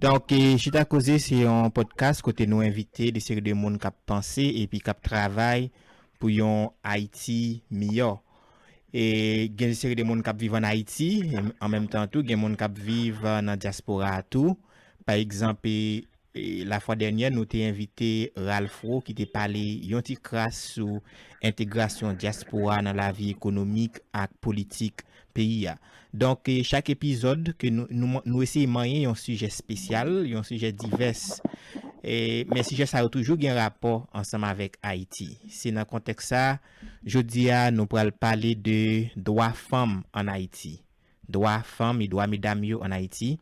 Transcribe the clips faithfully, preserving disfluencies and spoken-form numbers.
Donk, e, Chita Koze se yon podcast kote nou envite de seri de moun k ap panse epi k ap travay pou yon Ayiti miyò. E gen de seri de moun k ap viv ann Ayiti, e an menm tan tou, gen moun k ap viv, a, nan dyaspora a tou. Pa egzanp, e, e, lafwa dènyè, nou te envite Ralph Roux ki te pale yon ti kras sou entegrasyon dyaspora nan lavi ekonomik ak politik peyi a. Donk, e, chak epizòd ke nou, nou, nou eseye manyen yon sijè espesyal, yon sijè divès. E, men sijè sa yo toujou gen rapò ansanm avèk Ayiti. Se nan kontèks sa, jodi a, nou pral pale de dwa fanm ann Ayiti. Dwa fanm e dwa medam yo ann Ayiti.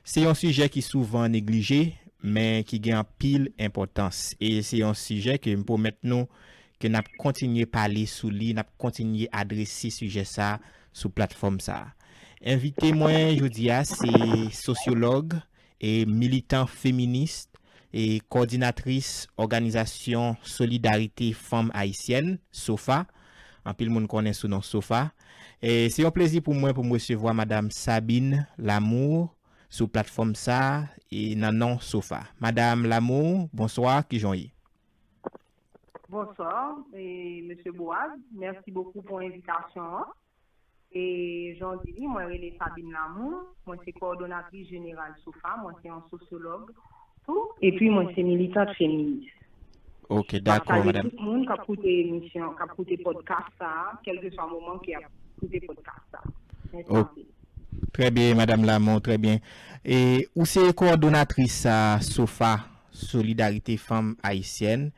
Se yon sijè ki souvan neglije, men ki gen anpil enpòtans. E se yon sijè ke m pwomèt nou ke n ap kontinye pale sou li, n ap kontinye adrese sijè sa sou platfòm sa. Envite mwen jodi a se sosyològ e militan feminis e kowòdinatris òganizasyon Solidarite Fanm Ayisyèn, sofa. Anpil moun konnen sou non sofa. E se yon plezi pou mwen pou m resevwa Madam Sabine Lamour sou platfòm sa e nan non sofa. Madam Lamour, bonswa, kijan w ye? Bonsoir, e, Mesye Boaz, mèsi bokou pou envitasyon an. E jan w di li, mwen rele Sabine Lamour, mwen se kowòdonatris jeneral sofa, mwen se yon sosyològ tou, epi mwen se militant feminis. Ok, dakò, madanm. Tout moun k ap koute emisyon, k ap koute podcast sa a, kèlkeswa moman ke y ap koute podcast sa a. Mèsi anpil. Trè byen, madanm Lamour, trè byen. E ou se kowòdonatris, a, sofa, Solidarite Fanm Ayisyèn.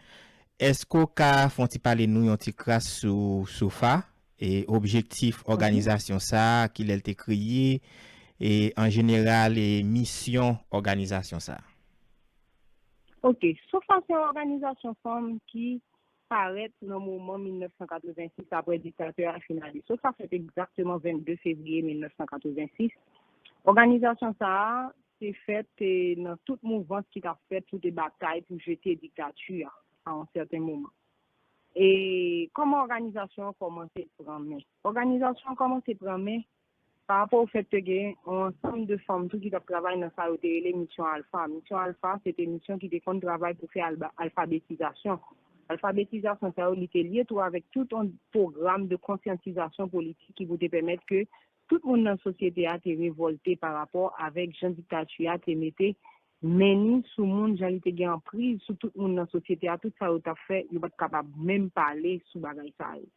Èske w ka fè yon ti pale nou yon ti kras sou sofa, e objektif òganizasyon sa a, kilè l te kreye, e an jeneral, e misyon òganizasyon sa a? Ok, sofa se yon òganizasyon fanm ki parèt nan moman mil nèf san katrevensis, apre diktatè a fin ale. Sofa fèt egzakteman vennde fevriye mil nèf san katrevensis. Òganizasyon sa a te fèt, e, nan tout mouvans ki t ap fèt pou te batay pou jete diktati a, a yon sèten moman. E kòman òganizasyon an kòmanse pran men? Òganizasyon an kòmanse pran men pa rapò o fèt ke gen yon ansanm de fanm tou ki t ap travay nan sa yo te rele Misyon Alfa. Misyon Alfa, se te misyon ki te konn travay pou fè alba-, alfabetizasyon. Alfabetizasyon sa yo, li te lye tou avèk tout yon pwogram de konsyantizasyon politik ki pou te pèmèt ke tout moun nan sosyete a te revòlte pa rapò avèk jan diktati a te mete men ni sou moun, jan li te gen anpriz sou tout moun nan sosyete a, tout sa yo t ap fè, yo pa t kapab menm pale sou bagay sa yo.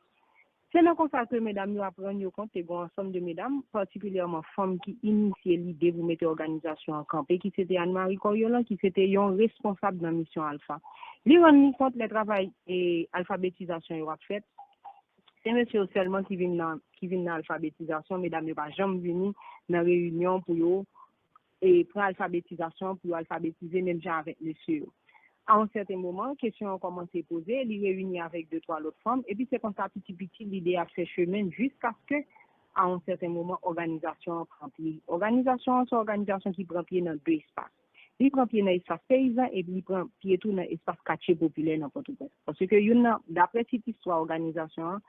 Se nan konsa ke medam yo ap rann yo kont te gen yon ansanm de medam, patikilyèman fanm ki inisye lide pou mete òganizasyon an kanpe, ki se te Anne Marie Coriolan, ki se te yon responsab nan Misyon Alfa. Li rann li kont lè travay e alfabetizasyon yo ap fèt, se mesye yo sèlman ki vin nan, ki vin nan alfabetizasyon, medam yo pa janm vini nan reyinyon pou yo e pran alfabetizasyon, pou yo alfabetize menm jan avèk mesye yo. A yon sèten moman, kesyon an kòmanse poze, li reyini avèk de twa lòt fanm, epi se konsa piti piti lide a ap fè chemen jiskaske, a yon sèten moman, òganizasyon an pran pye. Òganizasyon an se yon òganizasyon ki pran pye nan de espas. Li pran pye nan espas peyizan epi li pran pye tou nan espas katye popilè nan Pòtoprens. Paske youn nan, daprè sit istwa òganizasyon an,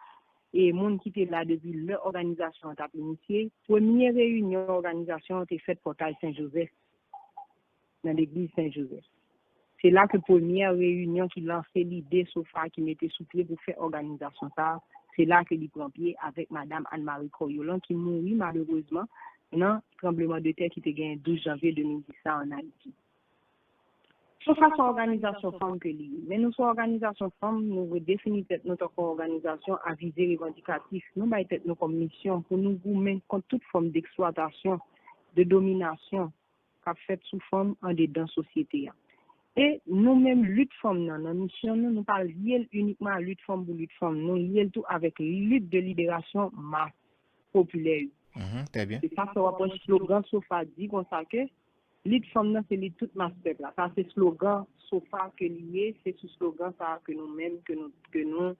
e moun ki te la depi lè òganizasyon an t ap inisye, premye reyinyon òganizasyon an te fèt Pòtay Sen Jozèf, nan legliz Sen Jozèf. Se la ke premyè reyinyon ki lanse lide sofa ki mete sou pye pou fè òganizasyon sa a, se la ke li pran pye avèk madam Anne Marie Coriolan ki mouri malerezman nan tranblemanntè ki te genyen douz janvye de mil dis la ann Ayiti. Sofa se yon òganizasyon fanm ke li ye, men nou se yon òganizasyon fanm, nou redefini tèt nou tankou yon òganizasyon a vize revandikatif. Nou bay tèt nou kòm misyon pou nou goumen kont tout fòm deksplwatasyon, de dominasyon k ap fèt sou fanm andedan sosyete a. E nou menm lit fanm nan, nan misyon nou, nou pa lye l inikman a lit fanm pou lit fanm, nou lye l tou avèk lit de liberasyon mas popilè yo. Se sa fè w ap wè slogan sofa di konsa ke lit fanm nan se lit tout mas pèp la. Sa se slogan sofa ke li ye, se sou slogan sa a ke nou menm, ke nou, ke nou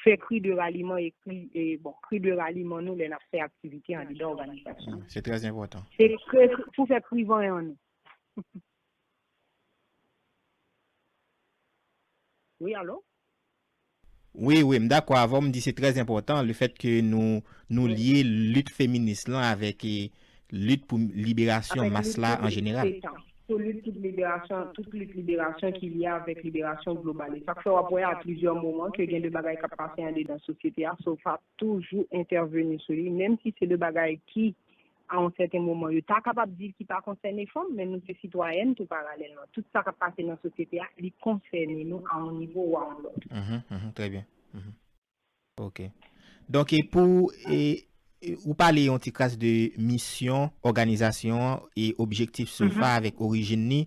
fè kri de raliman e kri, e, bon, kri de raliman nou lè n ap fè aktivite andedan òganizasyon. Se trè enpòtan. Se kri, pou fè kri vanyan nou. Wi, alo? Wi, wi, m dakò avè w, m di se trè enpòtan, lefèt ke nou, nou lye lit feminis lan avèk, e, lit pou liberasyon mas la an jeneral. sou lit tout liberasyon, tout lit liberasyon ki lye avèk liberasyon global. E sa k fè w ap wè a plizyè moman ke gen de bagay k ap pase andedan sosyete a, SOFA toujou entèveni sou li, menm si se de bagay ki, a yon sèten moman, yo ta kapab di ki pa konsène fanm, men nou se sitwayèn tou paralèlman. Tout sa k ap pase nan sosyete a, li konsène nou a yon nivo ou a yon lòt. Mhm, mhm, trè byen. Mhm. Ok. Donk, e pou, e, e, ou pale yon ti kras de misyon, òganizasyon e objektif SOFA avèk orijin li.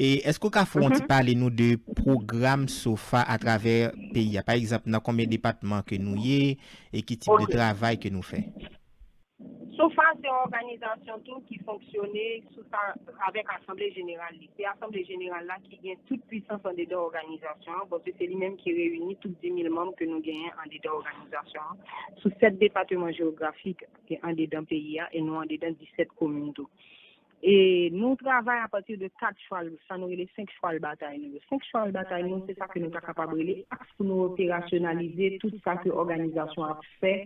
E èske ou ka fè yon ti pale nou de pwogram SOFA atravè peyi a? Pa egzanp, nan konbyen depatman ke nou ye e ki tip de travay ke nou fè? SOFA se yon òganizasyon tou ki fonksyone sou sa avèk asanble jeneral li. Se asanble jeneral la ki gen tout pwisans andedan òganizasyon an, paske se li menm ki reyini tout dis mil manm ke nou genyen andedan òganizasyon an, sou sèt depatman jewografik ki andedan peyi a, e nou andedan disèt komin tou. E nou travay apati de kat chwal, sa nou rele senk chwal batay nou yo. Senk chwal batay nou, se sa ke nou ta kapab rele aks pou nou operasyonalize tout sa ke òganizasyon ap fè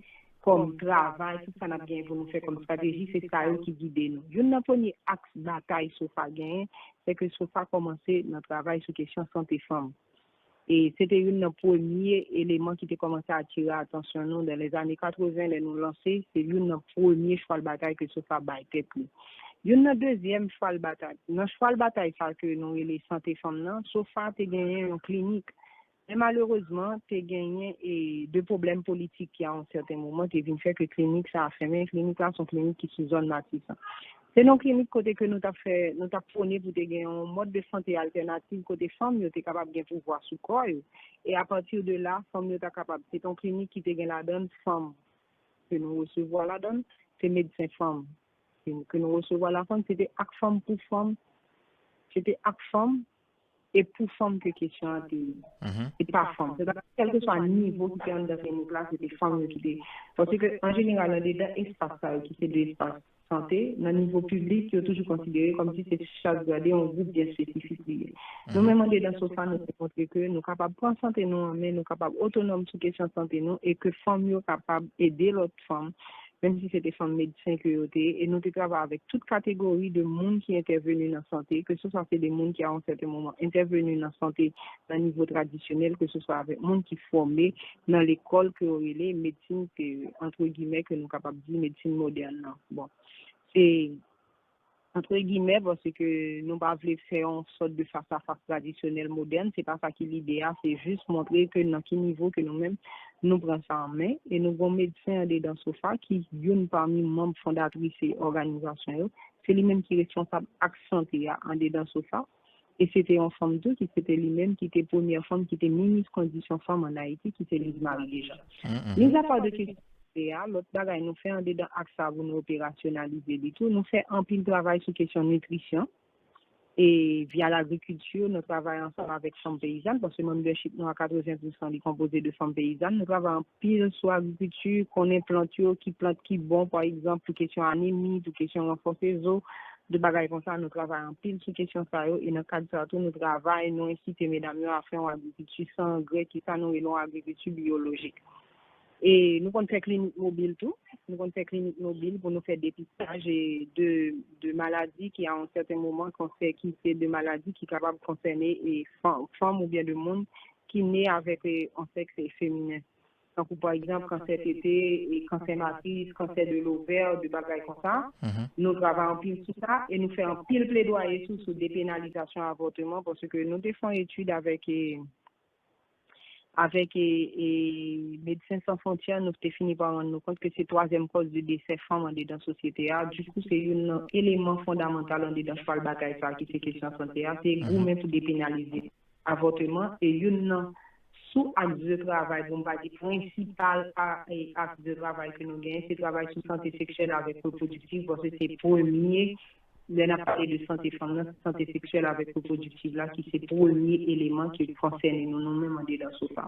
kòm travay, tout sa n ap genyen pou nou fè kòm estrateji, se sa yo ki gide nou. Youn nan premye aks batay SOFA genyen, se ke SOFA kòmanse nan travay sou kesyon sante fanm. E se te youn nan premye eleman ki te kòmanse atire atansyon nou nan lèzane katreven, lè nou lanse, se youn nan premye chwal batay ke SOFA bay tèt li. Youn nan dezyèm chwal batay. Nan chwal batay sa ke nou rele sante fanm nan, SOFA te genyen yon klinik. Men malerezman, te genyen e de pwoblèm politik ki a yon sèten moman te vin fè ke klinik sa a fèmen. Klinik la se yon klinik ki sou zòn Matisan. Se yon klinik kote ke nou t ap fè, nou t ap pwone pou te gen yon mòd de sante altènativ kote fanm yo te kapab gen pouvwa sou kò yo. E apati de la, fanm yo ta kapab, se te yon klinik ki te gen ladan l fanm ke nou resevwa ladan l, se medsen fanm ke, ke nou resevwa ladan l, se te ak fanm pou fanm, se te ak fanm e pou fanm ke kesyon an te ye. Se pa fanm. Se ta, kèlkeswa nivo ki te anndan klinik la, se te fanm yo ki te. Paske, an jeneral, andedan espas sa yo, ki se de espas sante, nan nivo piblik, yo toujou konsidere kòmsi se chak gade yon gwoup byen espesifik li ye. Nou menm andedan SOFA, nou te montre ke nou kapab pran sante nou an men, nou kapab otonòm sou kesyon sante nou, e ke fanm yo kapab ede lòt fanm, menm si se te fanm medsen ke yo te ye, e nou te travay avèk tout kategori de moun ki entèveni nan sante, ke se swa se de moun ki a yon sèten moman entèveni nan sante nan nivo tradisyonèl, ke se swa avèk moun ki fòme nan lekòl ke yo rele medsin ke, antre gimè, ke nou kapab di medsin modèn nan. Bon, se antre gimè, paske nou pa vle fè yon sòt de fas a fas tradisyonèl modèn, se pa sa ki lide a, se jis montre ke nan ki nivo ke nou menm nou pran sa an men, e nou gon medsen andedan SOFA ki youn pami manm fondatris e òganizasyon yo, se li menm ki responsab ak sante a andedan SOFA, e se te yon fanm tou ki se te li menm ki te premyè fanm ki te minis kondisyon fanm ann Ayiti, ki se Lise Marie Dejean. Mizapa de kesyon sante a, lòt bagay nou fè andedan aks sa pou nou operasyonalize li tou, nou fè anpil travay sou kesyon nitrisyon, e via lagrikilti, nou travay ansanm avèk fanm peyizàn, paske membership nou a katreven pousan li konpoze de fanm peyizàn. Nou travay anpil sou agrikilti, konnen plant yo, ki plant ki bon, pa egzanp, pou kesyon anemi, pou kesyon ranfòse zo, de bagay konsa. Nou travay anpil sou kesyon sa yo, e nan kad sa tou, nou travay, nou ensite medam yo a fè yon agrikilti san angrè, ki sa nou rele yon agrikilti biyolojik. E nou konn fè klinik mobil tou. Nou konn fè klinik mobil pou nou fè depistaj e de, de maladi ki, a yon sèten moman, kansè ki se de maladi ki kapab konsène e fanm, fanm oubyen de moun ki ne avèk e, yon sèks feminen. Tankou, pa egzanp, kansè tete, e kansè matris, kansè de lovè, de bagay konsa. Nou travay anpil sou sa e nou fè anpil pledwaye sou, sou depenalizasyon avòtman, paske nou te fè yon etid avèk e, avèk e, e Medsen San Fwontyè, nou te fini pa rann nou kont ke se twazyèm kòz de desè fanm andedan sosyete a. Dikou, se youn nan eleman fondamantal andedan chwal batay sa a ki se kesyon sante a, se goumen pou depenalize avòtman, e youn nan sou aks de travay, pou m pa di prensipal a, e aks de travay ke nou genyen, se travay sou sante seksyèl avèk repwodiktif, paske se premye lè n ap pale de sante fanm nan, se sante seksyèl avèk repwodiktif la ki se premye eleman ki konsène nou, nou menm andedan SOFA.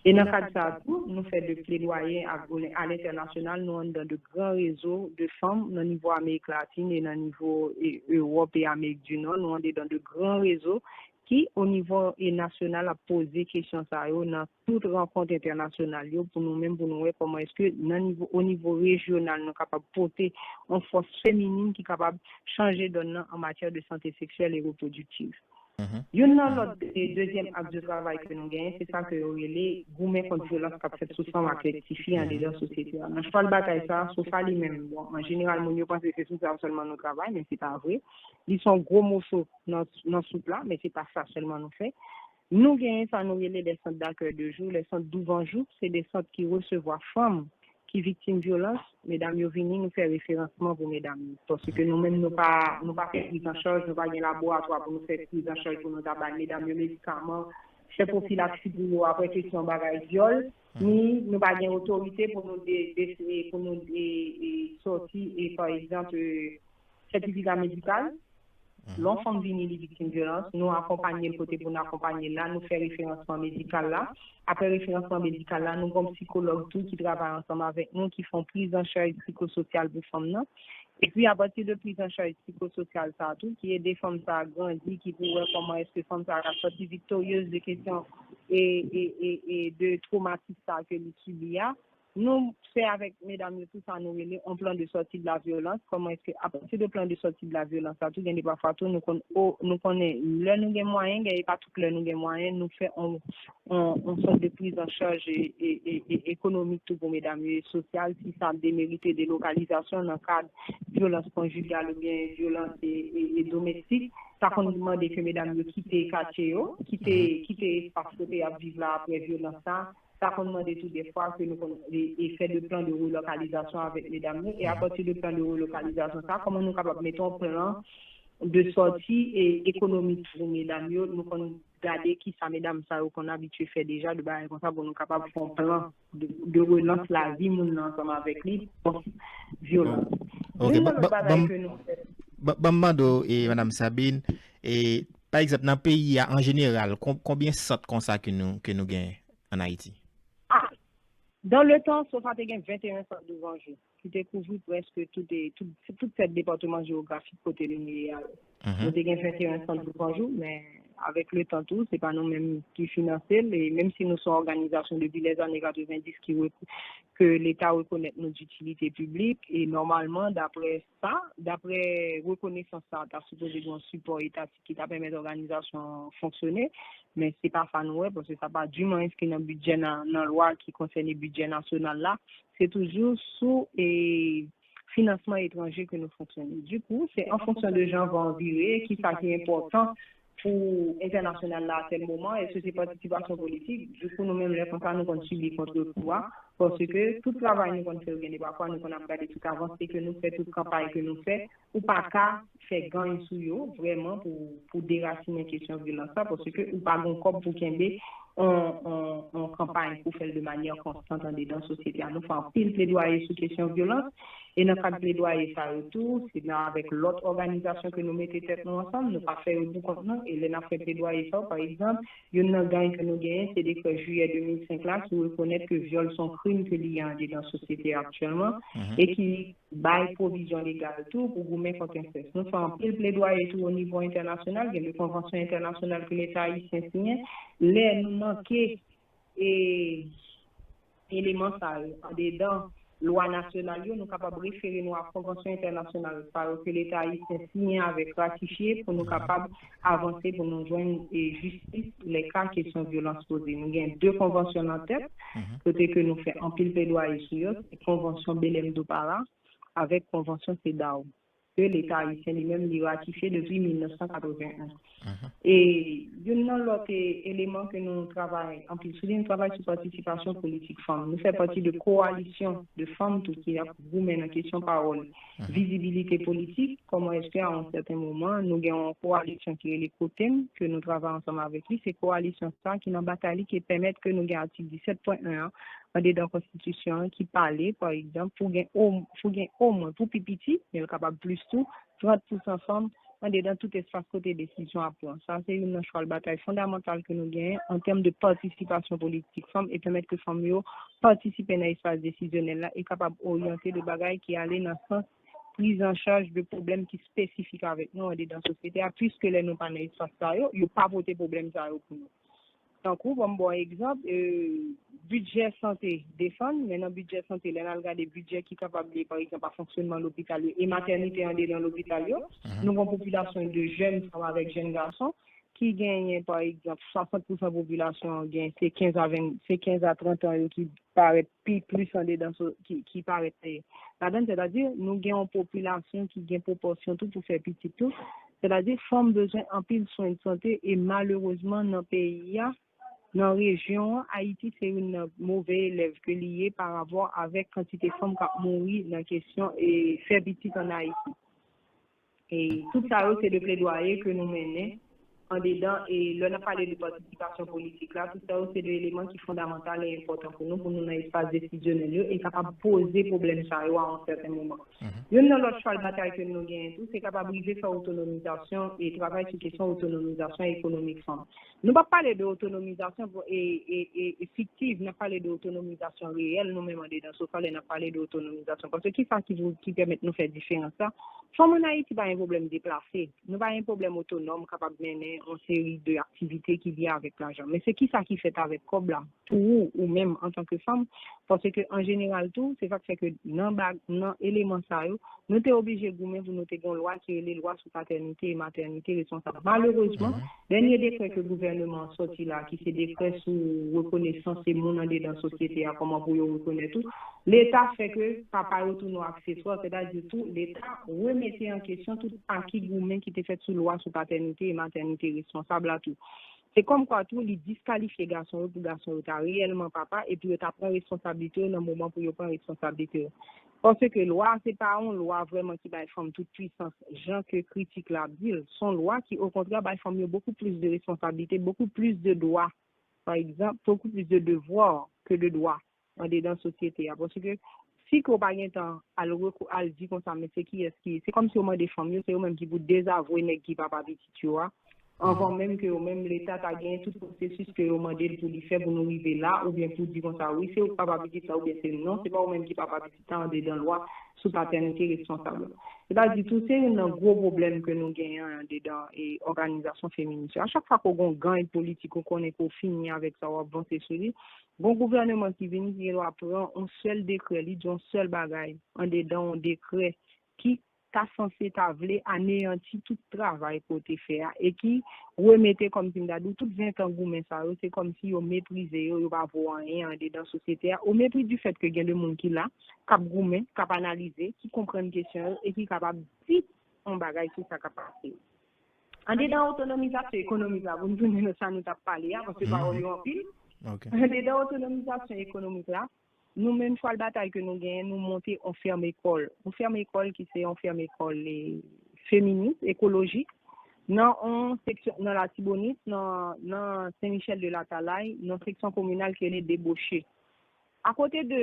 E nan kad sa a tou, nou fè de pledwaye a, a lentènasyonal, nou anndan de gran rezo de fanm nan nivo Amerik Latin e nan nivo e, Ewòp e Amerik di Nò, nou andedan de gran rezo ki, o nivo e nasyonal, ap poze kesyon sa yo nan tout rankont entènasyonal yo pou nou menm, pou nou wè kòman èske nan nivo, o nivo rejyonal, nou kapab pote yon fòs feminin ki kapab chanje dòn nan an matyè de sante seksyèl e repwodiktiv. Youn nan lòt e dezyèm aks de travay ke nou genyen, se sa ke yo rele goumen kont vyolans k ap fèt sou fanm ak lèt tifi andedan sosyete a. Nan chwal batay sa a, Sofa li menm, bon, an jeneral, moun yo panse se sou sa sèlman nou travay, men se pa vre. Li se yon gwo moso nan, nan soup la, men se pa sa sèlman nou fè. Nou genyen sa nou rele de sant dakèy de jou, de sant douvanjou, se de sant ki resevwa fanm ki viktim vyolans, medam yo vini, nou fè referansman pou medam yo. Paske nou menm, nou pa, nou pa fè priz an chaj, nou pa gen laboratwa pou nou fè priz an chaj, pou nou ta bay medam yo medikaman, fè pwofilaksi pou yo apre kesyon bagay vyòl, ni nou pa gen otorite pou nou de, de, pou nou de, e, sòti, e, pa egzanp, e, sètifika medikal. Lè yon fanm vini, li viktim vyolans, nou akonpaye l kote pou n akonpaye l la, nou fè referansman medikal la. Apre referansman medikal la, nou gen yon sikològ tou ki travay ansanm avèk nou, ki fè yon priz an chaj sikososyal pou fanm nan. Epi, apati de priz an chaj sikososyal sa a tou, ki ede fanm sa a grandi, ki pou wè kòman èske fanm sa a ka sòti viktoryez de kesyon e, e, e, e de twomatis sa a ke li sibi a, nou fè avèk medam yo tou sa nou rele on plan de sortie de la violence. Kòman èske, apati de plan de sortie de la violence la tou, gen de pafwa tou, nou konn, o, nou konnen lè nou gen mwayen, gen, e pa tout lè nou gen mwayen, nou fè on, on, on sòt de priz an chaj e, e, e, e ekonomik tou pou medam yo, e sosyal, si sa demerite delokalizasyon nan kad vyolans konjigal oubyen vyolans e, e, e domestik, sa konn mande ke medam yo kite katye yo, kite, kite espas kote y ap viv la apre vyolans sa, sa konn mande tou defwa ke nou konn e, e fè de plan de relokalizasyon avèk medam yo. E apati de plan de relokalizasyon sa, kòman nou kapab mete yon plan de sòti e ekonomik pou medam yo, nou konn gade kisa medam sa yo konn abitye fè deja, de bagay konsa, pou nou kapab fè yon plan de, de relans lavi moun nan ansanm avèk li, pòs vyolans. Ok, youn nan lòt bagay ke nou fè. Ban m mande w, e, Madam Sabine, e, pa egzanp, nan peyi a, an jeneral, kon, konbyen sant konsa ke nou, ke nou genyen an Ayiti? Ah, dans le temps, Sofa te gen venteyen sant douvanjou, ki te kouvri prèske tout, tout, tout sèt depatman jewografik kote nou ye a yo. Nou te gen venteyen sant douvanjou, men avèk le tan tou, se pa nou menm ki finanse l, e menm si nou se yon òganizasyon depi lèzane katrevendis ki re-, ke Leta rekonèt nou ditilite piblik, e nòmalman, daprè sa, daprè rekonesans sa, ta sipoze gen yon sipò etatik ki ta pèmèt òganizasyon an fonksyone, men se pa sa nou wè, paske sa pa diman enskri nan bidjè nan, nan lwa ki konsène bidjè nasyonal la, se toujou sou, e, finansman etranje ke nou fonksyone. Dikou, se an fonksyon de jan van an vire, kisa ki enpòtan pou entènasyonal la a tèl moman, èske se patisipasyon politik? Dikou, nou menm, lè konsa, nou konn sibi kontrekou a, paske tout travay nou konn fè yo, gen de pafwa, nou konn ap gade tout avanse ke nou fè, tout kanpay ke nou fè, ou pa ka fè ganny sou yo vrèman pou, pou derasinen kesyon vyolans la, paske ou pa gen kòb pou kenbe on, on, on kanpay pou fè l de manyè konstant andedan sosyete a. Nou fè anpil pledwaye sou kesyon vyolans, e nan kad pledwaye sa yo tou, se nan avèk lòt òganizasyon ke nou mete tèt nou ansanm, nou pa fè yo pou kont nou, e lè n ap fè pledwaye sa yo, pa egzanp, youn nan ganny ke nou genyen, se dekrè jiyè de mil senk la ki rekonèt ke vyòl se yon krim ke li ye andedan sosyete a aktyèlman, e ki bay pwovizyon legal tou pou goumen kont ensès. Nou fè anpil pledwaye tou o nivo entènasyonal, gen de konvansyon entènasyonal ke Leta ayisyen siyen. Lè nou manke e eleman sa yo andedan lwa nasyonal yo, nou kapab refere nou a konvansyon entènasyonal sa yo ke Leta ayisyen siyen avèk ratifye pou nou kapab avanse, pou nou jwenn, e, jistis lè ka kesyon vyolans poze. Nou gen de konvansyon nan tèt, kote ke nou fè anpil pledwaye sou yo, se konvansyon Belem do Para, avèk konvansyon CEDAW, ke Leta ayisyen li menm li ratifye depi mil nèf san katreven en. E youn nan lòt, e, eleman ke nou travay anpil sou li, nou travay sou patisipasyon politik fanm. Nou fè pati de kowalisyon de fanm tou ki ap goumen nan kesyon pawòl, vizibilite politik. Kòman èske a yon sèten moman, nou gen yon kowalisyon ki rele Kotem, ke nou travay ansanm avèk li. Se kowalisyon sa ki nan batay li ki pèmèt ke nou gen atik disèt pwen en an andedan konstitisyon an ki pale, pa egzanp, pou gen o-, pou gen omwen, pou pi piti, men l kapab plis tou, trant pousan fanm andedan tout espas kote desizyon ap pran. Sa se youn nan chwal batay fondamantal ke nou genyen an tèm de patisipasyon politik fanm e pèmèt ke fanm yo patisipe nan espas desizyonèl la e kapab oryante de bagay ki ale nan sans priz an chaj de pwoblèm ki espesifik avèk nou andedan sosyete a, piske lè nou pa nan espas sa yo, yo pa pote pwoblèm sa yo pou nou. Tankou, ban m ba w egzanp, e, bidjè sante desann, men nan bidjè sante, lè n al gade bidjè ki kapab liye, pa egzanp, a fonksyonman lopital yo e matènite andedan lopital yo, nou gen yon popilasyon de jèn fanm avèk jèn gason ki genyen, pa egzanp, swasant pousan popilasyon an gen, se kenz a ven, se kenz a trant an yo ki parèt pi plis andedan, so, ki, ki parèt, e, ladan, sètadi, nou gen yon popilasyon ki gen pwopòsyon tou pou fè pitit tou, sètadi, fanm bezwen anpil swen de sante, e malerezman, nan peyi a, nan rejyon an, Ayiti se youn nan move elèv ke li ye pa rapò avèk kantite fanm k ap mouri nan kesyon e fè pitit ann Ayiti. E tout sa yo, se de pledwaye ke nou mennen andedan, e lè n ap pale de patisipasyon politik la, tout sa yo, se de eleman ki fondamantal e enpòtan pou nou, pou nou nan espas desizyonèl yo e kapab poze pwoblèm sa yo a yon sèten moman. Youn nan lòt chwal batay ke nou genyen tou, se kapab rive fè otonomizasyon e travay sou kesyon otonomizasyon ekonomik fanm. Nou p ap pale de otonomizasyon pou, e, e, e, e fiktiv, n ap pale de otonomizasyon reyèl, nou menm andedan SOFA, lè n ap pale de otonomizasyon. Paske ki sa ki, ki pèmèt nou fè diferans la? Fanm ann Ayiti pa gen pwoblèm deplase, nou pa gen pwoblèm otonòm kapab mennen yon seri de aktivite ki lye avèk lajan. Men se ki sa ki fèt avèk kòb la? Pou ou, ou menm, antanke fanm, paske an jeneral tou, se sa k fè ke nan bag, nan eleman sa yo, nou te oblije goumen pou nou te gen yon lwa ki rele lwa sou patènite e matènite responsab. Malerezman, dènye dekrè ke gouvènman an sòti la, ki se dekrè sou rekonesans e moun andedan sosyete a, kòman pou yo rekonèt ou, Leta fè ke papa yo tounen akseswa, sètadi tou, Leta remete an kesyon tout aki goumen ki te fèt sou lwa sou patènite e matènite responsab la tou. Se kòmkwa tou, li diskalifye gason yo pou gason yo ta reyèlman papa, epi yo ta pran responsablite yo nan moman pou yo pran responsablite yo. Paske lwa a, se pa yon lwa vrèman ki bay fanm tout pwisans, jan ke kritik la ap di l. Se yon lwa ki, okontrè, bay fanm yo bokou plis de responsablite, bokou plis de dwa, pa egzanp, bokou plis de devwa ke de dwa andedan sosyete a. Paske si ke w pa gentan al, al di konsa, men se kiyès ki, se kòmsi w mande fanm yo, se yo menm ki pou dezavwe nèg ki papa pitit yo a, anvan menm ke yo menm Leta ta genyen tout pwosesis ke yo mande l pou li fè pou nou rive la, oubyen pou di konsa, wi, se ou k papa pitit la, oubyen se non, se pa ou menm ki papa pitit la andedan lwa sou patènite responsab la. Sètadi tou, se youn nan gwo pwoblèm ke nou genyen andedan e òganizasyon feminis yo. A chak fwa ke w gen yon gany politik, ou konnen ke w fini avèk sa, w ap vanse sou li, gen yon gouvènman ki vini, ki gen dwa pran yon sèl dekrè, li di yon sèl bagay andedan yon dekrè ki ta sanse ta vle aneyanti tout travay ke w te fè a e ki remete, kòmsi m ta di w, tout ven tan goumen sa yo, se kòmsi yo meprize yo, yo pa vo anyen andedan sosyete a, o mepri di fèt ke gen de moun ki la, k ap goumen, k ap analize, ki konprann kesyon yo e ki kapab di yon bagay sou sa k ap pase. Andedan otonomizasyon ekonomik la, pou n tounen nan sa nou t ap pale a, paske pawòl yo anpil. Andedan otonomizasyon ekonomik la, nou menm chwal batay ke nou genyen, nou monte on fèm ekòl. On fèm ekòl ki se on fèm ekòl, e, feminis, ekolojik, nan on seksyon, nan Latibonit, nan, nan Sen Michèl de Latalay, nan seksyon kominal ki rele Deboche. Akote de,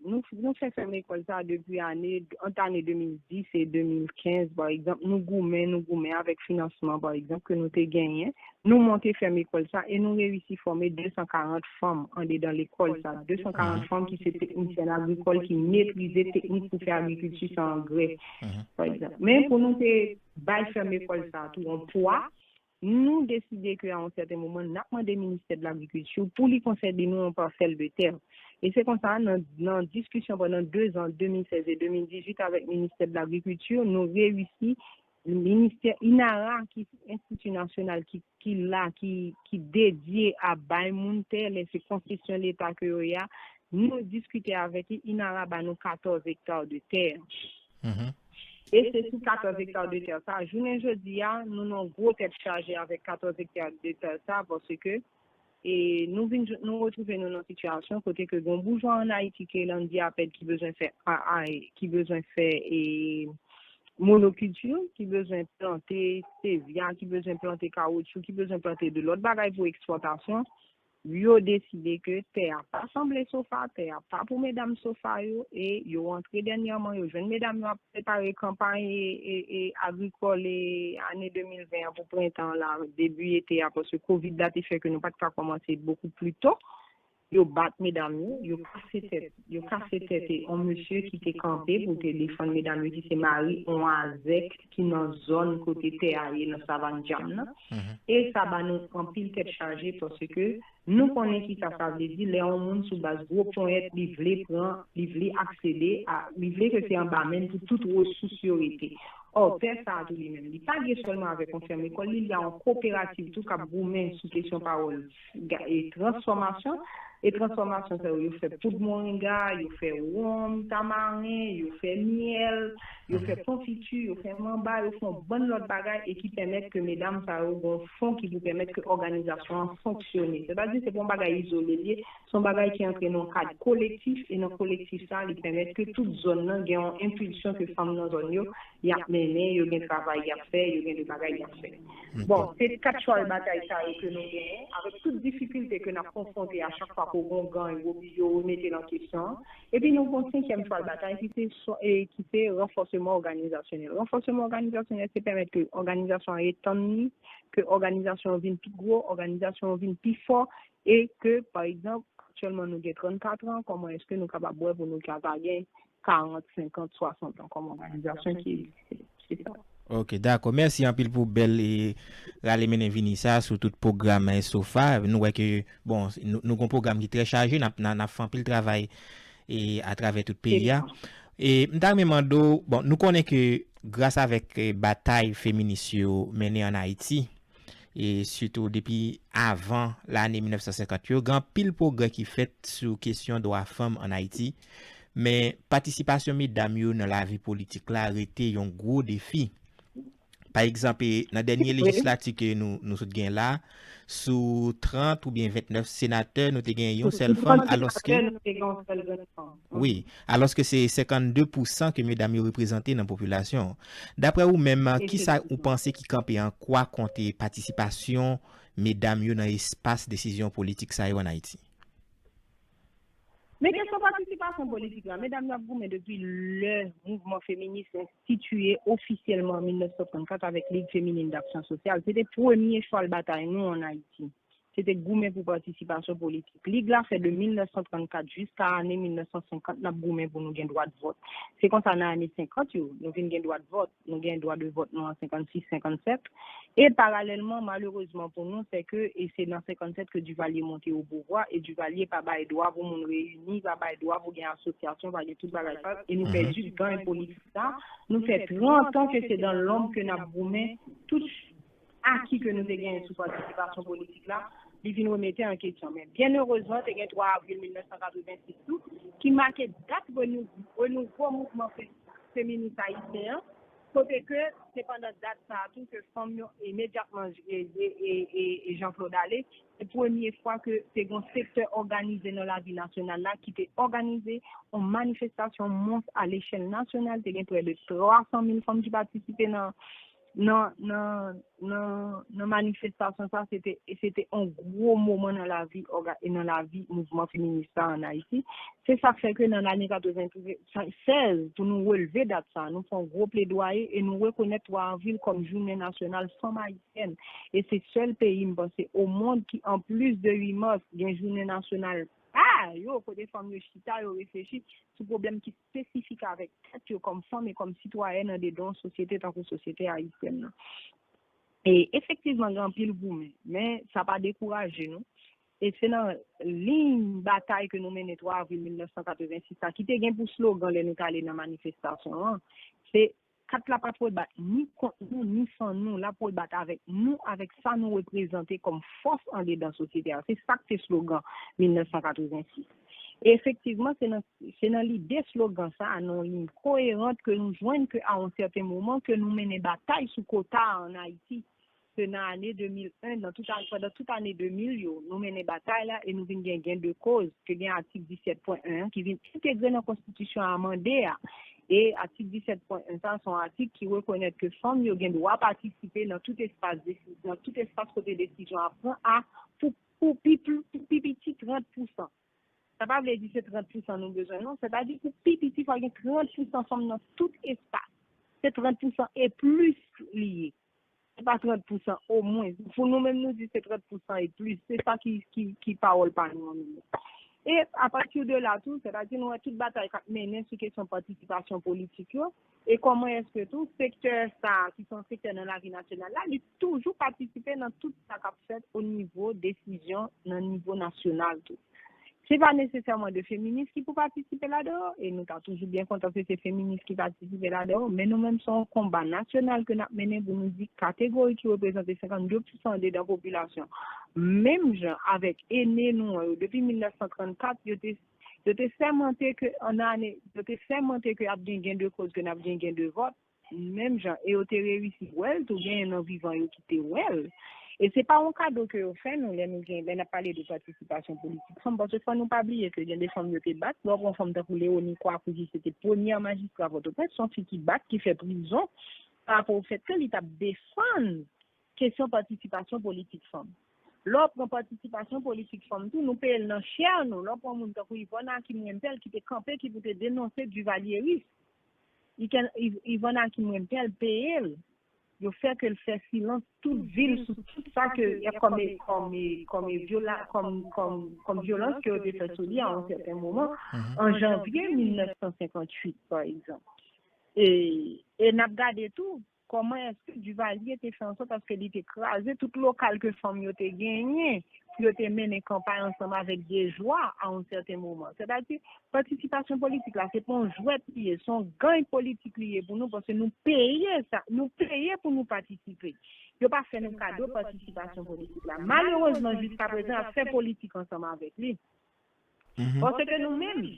nou, nou fè fèm ekòl sa depi ane, ant ane de mil dis e de mil kenz, pa egzanp, nou goumen, nou goumen avèk finansman, pa egzanp, ke nou te genyen. Nou monte fèm ekòl sa e nou reyisi fòme de san karant fanm andedan lekòl sa. De san karant fanm ki se teknisyèn agrikòl ki metrize teknik pou fè agrikilti san angrè, pa egzanp. Men pou nou te bay fèm ekòl sa tou yon pwa, nou deside ke a yon sèten moman, n ap mande Ministè de Lagrikilti pou li konsède nou yon pasèl de tè. E se konsa, nan, nan diskisyon pandan de zan, de mil sèz e de mil dizuit, avèk Ministè de Lagrikilti, nou reyisi, ministè INARA, ki se enstiti nasyonal ki, ki la, ki, ki dedye a bay moun tè, lè se konsesyon Leta ke yo ye a, nou diskite avèk li, INARA ba nou katòz ekta de tè. E se sou katòz ekta de tè sa, jounen jodi a, nou nan gwo tèt chaje avèk katòz ekta de tè sa, paske, e, nou vin, nou retwouve nou nan sitiyasyon kote ke gen yon boujwa ann Ayiti ke Landy Aped ki bezwen fè, a, a, ki bezwen fè, e, monokilti, ki bezwen plante stevia, ki bezwen plante kawotchou, ki bezwen plante de lòt bagay pou ekspòtasyon. Yo deside ke tè a pa sanble SOFA, tè a pa pou medam SOFA yo, e yo antre dènyèman, yo jwenn medam yo ap prepare kanpay, e, e, e agrikòl, e ane de mil ven an pou prentan la, debi ete a, paske kovid la te fè ke nou pa t ka kòmanse bokou pli to. yo bat medam yo, yo kase tèt, yo kase tèt yon mesye ki te kanpe pou te defann medam yo, ki se mari yon azèk ki nan zòn kote tè a ye nan Savann Djam nan. E sa ba nou anpil tèt chaje paske nou konnen ki sa sa vle di lè yon moun sou baz gwo ponyèt li vle pran, li vle aksede a, li vle ke se anba men pou tout resous yo rete. Ò, tè sa a tou li menm, li pa lye sèlman avèk yon fèm lekòl, li lye a yon koperativ tou k ap goumen sou kesyon pawòl e transfòmasyon. E transfòmasyon sa yo, yo fè poud moringa, yo fè wonm tamaren, yo fè myèl, yo fè konfiti, yo fè manba, yo fè yon bann lòt bagay e ki pèmèt ke medam sa yo gen yon fon ki pou pèmèt ke òganizasyon an fonksyone. Sètadi se pa yon bagay izole li ye, se yon bagay ki antre nan yon kad kolektif e nan kolektif sa a, li pèmèt ke tout zòn nan gen yon enpilsyon ke fanm nan zòn yo y ap mennen, yo gen travay y ap fè, yo gen de bagay y ap fè. Bon, se kat chwal batay sa yo ke nou genyen, avèk tout difikilte ke n ap konfwonte a chak fwa ke w gen yon gang, yo oblije remete l an kesyon an. Epi nou gen yon senkyèm chwal batay ki se, ki se ranfòseman òganizasyonèl. Ranfòseman òganizasyonèl se pèmèt ke òganizasyon an etann li, ke òganizasyon an vin pi gwo, òganizasyon an vin pi fò, e ke, pa egzanp, aktyèlman nou gen trannkat an, kòman èske nou kapab wè pou nou ka va gen karant, senkant, swasant an kòm òganizasyon ki egziste. Se sa. Ok, dakò. Mèsi anpil pou bèl e rale mennen vini sa sou tout pwogram SOFA. Nou wè ke, bon, nou, nou gen yon pwogram ki trè chaje, n ap, n ap, n ap fè anpil travay e atravè tout peyi a. E m ta renmen mande w, bon, nou konnen ke gras avèk e, batay feminis yo mennen ann Ayiti, e sitou depi avan lane mil nèf san senkant yo, gen anpil pwogrè ki fèt sou kesyon dwa fanm ann Ayiti, men patisipasyon medam yo nan lavi politik la rete yon gwo defi. Pa egzanp, e, nan dènye lejislati ke nou, nou sot gen la, sou trant oubyen ventnèf senatè, nou te gen yon sèl fanm, alòske Wi, alòske se senkannde pousan ke medam yo reprezante nan popilasyon an. Daprè ou menm, kisa ou panse ki kanpe an kwa kont patisipasyon medam yo nan espas desizyon politik sa yo ann Ayiti? Men kesyon patisipasyon politik la, medam yo ap goumen depi lè mouvman feminis enstitiye ofisyèlman an mil nèf san trannkat avèk Ligue Féminine d'Action Sociale. Se te premye chwal batay nou ann Ayiti. Se te goumen pou patisipasyon politik. Lig la fè de mil nèf san trannkat jiska ane mil nèf san senkant, n ap goumen pou nou gen dwa de vòt. Se konsa, nan ane senkant yo, nou vin gen dwa de vòt. Nou gen dwa de vòt nou an senkannsis, senkannsèt. E paralèlman, malerezman pou nou, se ke, e se nan senkannsèt ke Duvalier monte o pouvwa, e Duvalier pa bay dwa pou moun reyini, pa bay dwa pou gen asosyasyon, pa gen tout bagay sa, e nou pèdi gann politik sa. Nou fè trant an ke se dan lonb ke n ap goumen, tout aki ke nou te genyen sou patisipasyon politik la, li vin remete an kesyon. Men, byenerezman, te gen twa avril mil nèf san katrevensis tou, ki make dat renou-, renouvo mouvman fe-, feminis ayisyen an, kote ke se pandan dat sa a tou ke fanm yo imedyatman, e, e, e, e, e Jean Claude ale, se premye fwa ke te gen yon sektè òganize nan lavi nasyonal la ki te òganize yon manifestasyon mons a lechèl nasyonal. Te gen prè de twa san mil fanm ki patisipe nan, nan, nan, nan, nan manifestasyon sa. Se te, se te yon gwo moman nan lavi òga-, nan lavi mouvman feminis sa ann Ayiti. Se sa k fè ke nan lane katrevennsèz, pou nou relve dat sa, nou fè yon gwo pledwaye e nou rekonèt twa avril kòm jounen nasyonal fanm ayisyèn. E se sèl peyi, m panse, o mond ki, anplis de uit mas, gen jounen nasyonal pa yo, kote fanm yo chita, yo reflechi sou pwoblèm ki espesifik avèk tèt yo kòm fanm e kòm sitwayèn andedan yon sosyete tankou sosyete ayisyèn nan. E efektivman, gen anpil goumen, men sa pa dekouraje nou. E se nan liy batay ke nou mennen twa avril mil nèf san katrevensis la, ki te gen pou slogan lè nou t ale nan manifestasyon an, se kat la pa t pou l bat ni kont nou, ni san nou, l ap pou l bat avèk nou, avèk sa nou reprezante kòm fòs andedan sosyete a. Se sa k te slogan mil nèf san katrevensis. E efektivman, se nan, se nan lide slogan sa a, nan yon liy koyerant, ke nou jwenn ke a yon sèten moman, ke nou mennen batay sou kota a ann Ayiti. Ke nan ane de mil en, nan tout ane, pandan tout ane de mil yo, nou mennen batay la e nou vin gen gen de koz, ke gen atik disèt pwen en an ki vin entegre nan konstitisyon amande a. E atik disèt pwen en sa, se yon atik ki rekonèt ke fanm yo gen dwa patisipe nan tout espas desi-, nan tout espas kote desizyon ap pran a, pou, pou pi, pou pi piti trant pousan. Sa pa vle di se trant pousan nou bezwen, non. Sètadi pou pi piti, fò gen trant pousan fanm nan tout espas. Se trant pousan e plis li ye. Se pa trant pousan omwen. Pou nou menm, nou di se trant pousan e plis. Se sa ki, ki, ki pawòl pa nou an nou menm. E apati de la tou, sètadi nou wè tout batay k ap mennen sou kesyon patisipasyon politik yo, e kòman èske tou sektè sa a, ki se yon sektè nan lavi nasyonal la, li toujou patisipe nan tout sa k ap fèt o nivo desizyon nan nivo nasyonal tou. Se pa nesesèman de feminis ki pou patisipe ladan yo, e nou ta toujou byen kontan ke se feminis ki patisipe ladan yo, men nou menm se yon konba nasyonal ke n ap mennen pou nou di kategori ki reprezante senkannde pousan andedan popilasyon, menm jan avèk ene nou an yo depi mil nèf san trannkat, yo te, yo te sèmante ke an ane, yo te sèmante ke ap gen gen de koz, ke n ap gen gen de vòt, menm jan, e yo te reyisi wè l tou, genyen nan vivan yo ki te wè l. E se pa yon kado ke yo fè nou lè nou gen, lè n ap pale de patisipasyon politik fanm, paske fò nou pa bliye ke gen de fanm yo te bat, lè w pran fanm tankou Léonie Coicou ki se te premyè majistra Pòtoprens, se yon fi ki bat, ki fè prizon, pa rapò o fèt ke li t ap defann kesyon patisipasyon politik fanm. Lè w pran patisipasyon politik fanm tou, nou peye l nan chè nou. Lè w pran moun tankou Yvonne Hakim Wendtèl ki te kanpe, ki pou te denonse divalyeris, Yvonne Hakim Wendtèl peye l. Yo fè ke l fè silans tout vi l sou tout sa ke kòm kòm kòm vyola kòm kòm kòm vyolans ke yo te fè sou li a yon sèten moman an janvye mil nèf san senkantuit pa egzanp. E e n ap gade tou kòman èske Duvalier te fè an sòt paske li te kraze tout lokal ke fanm yo te genyen pou yo te mennen kanpay ansanm avèk Dejwa a yon sèten moman. Sètadi patisipasyon politik la, se pa yon jwèt li ye, se yon gany politik li ye pou nou, paske nou peye sa, nou peye pou nou patisipe. Yo pa fè nou kado patisipasyon politik la. Malerezman, jiska prezan, y ap fè politik ansanm avèk li. Paske nou menm,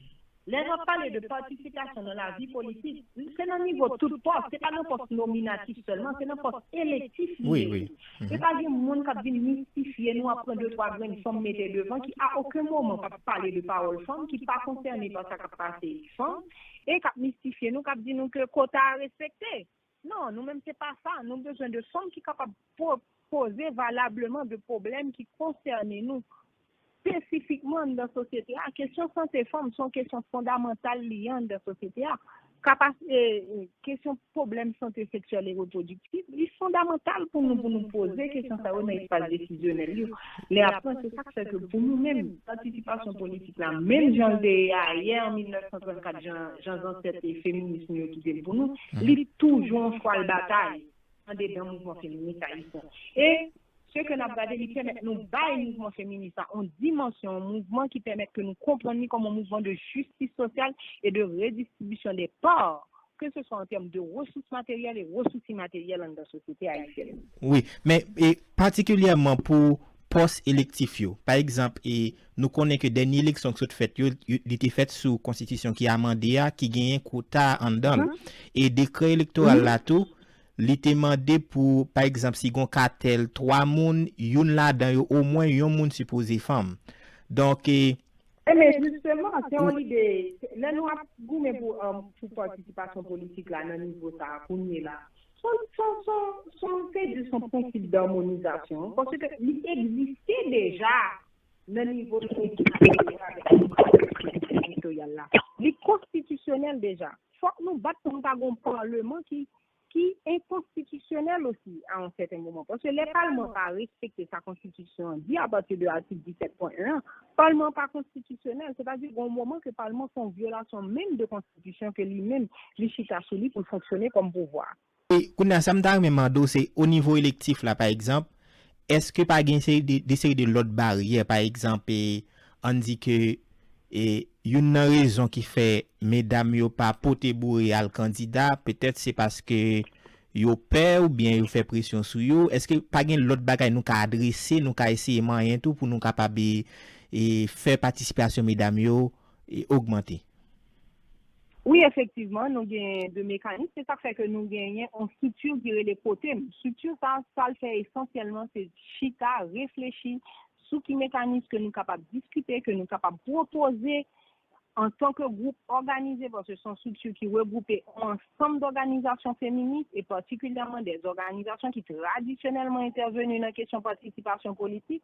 lè n ap pale de patisipasyon nan lavi politik, se nan nivo tout pòs, se pa nan pòs nominatif sèlman, se nan pòs elektif li ye. E pa gen moun k ap vin mistifye nou, ap pran de twa grenn fanm mete devan ki a okenn moman p ap pale de pawòl fanm, ki pa konsène pa sa k ap pase fanm, e k ap mistifye nou, k ap di nou ke kota a respekte. Non, nou menm se pa sa. Nou bezwen de fanm ki kapab poze valableman de pwoblèm ki konsène nou. Espesifikman anndan sosyete a, kesyon sante fanm se yon kesyon fondamantal li ye anndan sosyete a. Kapas, e, e, kesyon pwoblèm sante seksyèl e repwodiktif, li fondamantal pou nou, pou nou poze kesyon sa yo nan espas desizyonèl yo. Lè apre, se sa k fè ke pou nou menm, patisipasyon politik la, menm jan l te ye a yè an mil nèf san trannkat, jan, jan zansèt e feminis nou yo kite l pou nou, li toujou yon chwal batay andedan mouvman feminis ayisyen. E se ke n ap gade, li pèmèt nou bay mouvman feminis la yon dimansyon, yon mouvman ki pèmèt ke nou konprann li kòm yon mouvman de jistis sosyal e de redistribisyon de pa, ke se swa an tèm de resous materyèl e resous imateryèl anndan sosyete ayisyèn. Wi, men e, patikilyèman pou pòs elektif yo, pa egzanp, e, nou konnen ke dènye eleksyon ki sot fèt yo, yo, li te fèt sou konstitisyon ki amande a, ki genyen kota anndan l. E dekrè elektoral la tou, li te mande pou, pa egzanp, si gon katèl twa moun, youn ladan yo, omwen yon moun sipoze fanm. Donk, e, Ebyen, jisteman, se yon lide, lè nou ap goumen pou, um, pou patisipasyon politik la nan nivo sa a kounye la, se yon, se yon, se yon, se yon, se di, se yon prensip damonizasyon, paske li egziste deja nan nivo teritoryal la. Li konstitisyonèl deja. Fòk nou bat pou nou pa gon paleman ki ki enkonstitisyonèl osi a yon sèten moman. Paske lè palman pa respekte sa konstitisyon an di apati de atik disèt pwen en an, palman pa konstitisyonèl, sètadi gon moman ke palman fè yon vyolasyon menm de konstitisyon ke li menm li chita sou li pou l fonksyone kòm pouvwa. E kounye a, sa m ta renmen mande w, se o nivo elektif la, pa egzanp, èske pa gen seri de, de seri de lòt baryè, pa egzanp, e, ann di ke, e, youn nan rezon ki fè medam yo pa pote boure al kandida, petèt se paske yo pè oubyen yo fè presyon sou yo. Èske pa gen lòt bagay nou ka adrese, nou ka eseye manyen tou pou nou kapab, e, e, fè patisipasyon medam yo, e, ogmante? Wi, efektivman, nou gen de mekanis. Se sa k fè ke nou genyen yon estrikti ki rele Kotem. Estrikti sa, sa l fè esansyèlman, se chita, reflechi sou ki mekanis ke nou kapab diskite, ke nou kapab pwopoze antanke gwoup òganize, paske se yon estrikti ki regwoupe yon ansanm dòganizasyon feminis, e patikilyèman de zòganizasyon ki tradisyonèlman entèveni nan kesyon patisipasyon politik.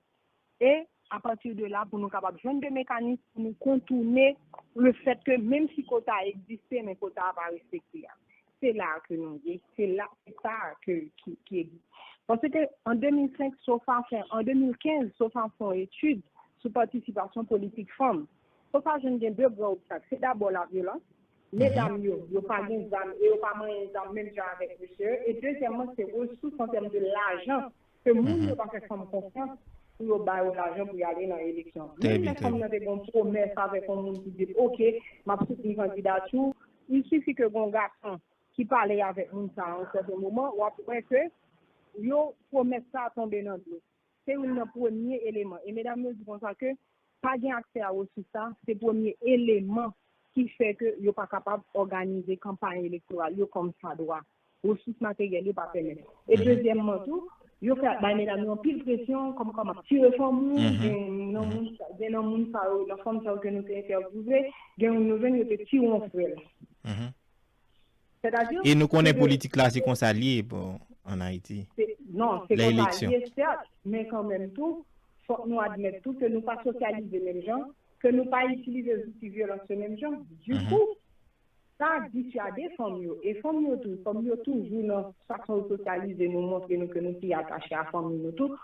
E apati de la, pou nou kapab jwenn de mekanis pou nou kontoune le fèt ke menm si kota a egziste, men kota a pa respekte a. Se la a ke nou ye, se la, se sa a ke, ki, ki egziste. Paske an de mil senk, SOFA fè, an de mil kenz, SOFA fè yon etid sou patisipasyon politik fanm. Fò sa jwenn gen de gran obstak. Se dabò lavyolans. Medam yo, yo pa gen zam e yo pa manyen zam menm jan avèk mesye yo. E dezyèmman, se resous an tèm de lajan ke moun yo pa fè fanm konfyans pou yo ba yo lajan pou y ale nan eleksyon. Menm lè fanm nan te gen yon pwomès avèk yon moun ki di, "Oke, m ap soutni kandidati w," il suffit ke gen yon gason ki pale avèk moun sa a yon sèten moman, w ap wè ke yo pwomès sa a tonbe nan dlo. Se youn nan premye eleman. E medam yo di konsa ke pa gen aksè a resous sa, se premye eleman ki fè ke yo pa kapab òganize kanpay elektoral yo kòm sa dwa. Resous materyèl yo pa pèmèt. E dezyèmman tou, yo fè bay medam yo anpil presyon, kòm kòm ap tire fanm ou, gen nan moun, gen nan moun sa yo, nan fanm sa yo ke nou te entèvyouve, gen youn nou jwenn yo te tire yon frè l. Sètadi, E nou konnen se de politik la se konsa l ye, bon, ann Ayiti. Se, non, se Lè konsa eleksyon. L ye, sèt, men kanmenm tou, fòk nou admèt tou ke nou pa sosyalize menm jan, ke nou pa itilize zouti vyolans yo menm jan. Dikou, sa diswade fanm yo. E fanm yo tou, kòm yo toujou nan fason yo sosyalize nou, montre nou ke nou pi atache a fanmi nou tou,